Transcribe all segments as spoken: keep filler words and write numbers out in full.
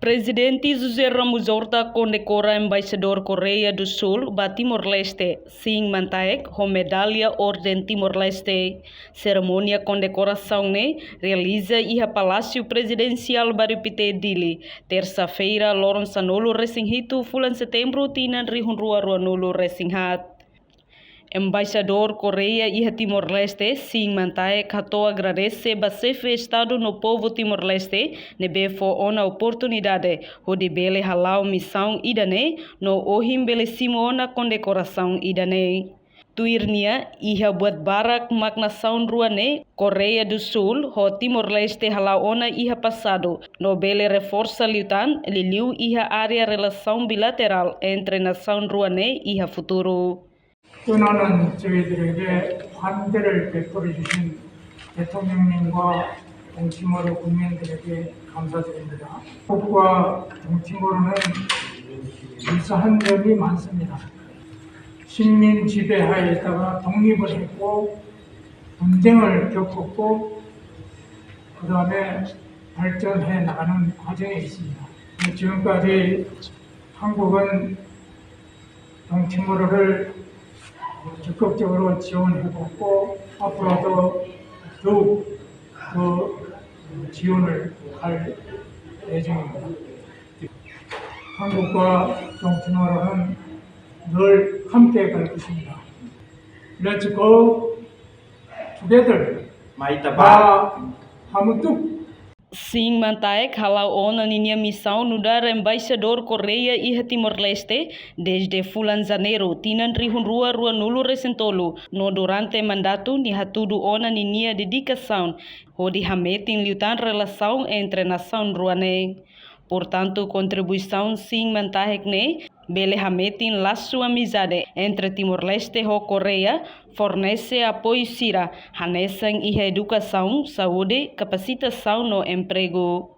Prezidente José Ramos Horta kondekora Embaixadór Koreia do Súl ba Timor-Leste, Sin Mantaek, ho medalla Orden Timor-Leste. Serimónia kondekorasaun ne'e realiza iha Palásiu Prezidensiál Bairru Pité, Dili, tersa-feira, loron sanulu-resin-hitu fulan Setembru, tinan rihun rua ruanulu-resin-haat. Embaixadór Koreia iha Timor-Leste, Sin Mantaek, hato'o agradese ba Xefe Estadu no povu Timor-Leste ne'ebé fó ona oportunidade hodi bele hala'o misaun ida-ne'e no ohin bele simu ona kondekorasaun ida-ne'e. Tuir nia, iha buat barak mak nasaun rua ne'e, Koreia do Súl ho Timor-Leste, hala'o ona iha pasadu, no bele reforsa liután liuliu iha área relasaun bilaterál entre nasaun rua ne'e iha futuru. 떠나는 저희들에게 환대를 베풀어 주신 대통령님과 동티모르 국민들에게 감사드립니다. 한국과 동티모르는 유사한 점이 많습니다. 식민 지배하에 있다가 독립을 했고, 분쟁을 겪었고, 그 다음에 발전해 나가는 과정에 있습니다. 지금까지 한국은 동티모르를 적극적으로 지원해왔고, 앞으로도 더욱 더 지원을 할 예정입니다. 한국과 동티모르는 늘 함께 갈 것입니다. Let's go together. Mai ita bá. Bá hamutuk. Sin Mantaek hala'o ona ninia misaun nu'udar Embaixadór Koreia iha Timor-Leste dezde fulan Janeiru, tinan rihun rua ruanulu-resin-tolu, no durante mandatu nia hatudu ona ninia dedikasaun hodi hametin liután relasaun entre nasaun rua ne'e. Portantu, kontribuisaun Sin Mantaek ne'e bele hametin lasu amizade entre Timor-Leste ho Koreia, fornese apoiu sira hanesan iha edukasaun, saúde, kapasitasaun no empregu.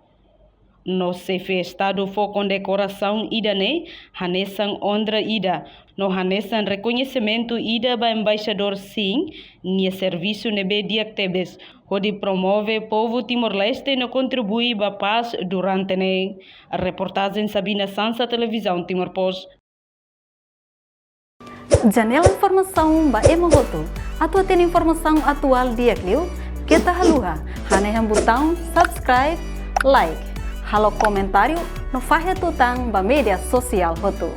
No Xefe Estadu fó kondekorasaun ida-ne'e hanesan onra ida, no hanesan rekoñesimentu ida ba Embaixadór Sin nia servisu ne'ebé di'ak tebes hodi promove povu Timor-Leste no kontribui ba pás durante ne'e. Reportajen Sabina Sansa, Televizaun Timor Post. Janela informasaun ba ema hotu. Atu hatene informasaun atuál di'ak liu, keta haluha hanehan butaun subscribe, like, halo komentáriu no fahe tutan ba média sosiál hotu.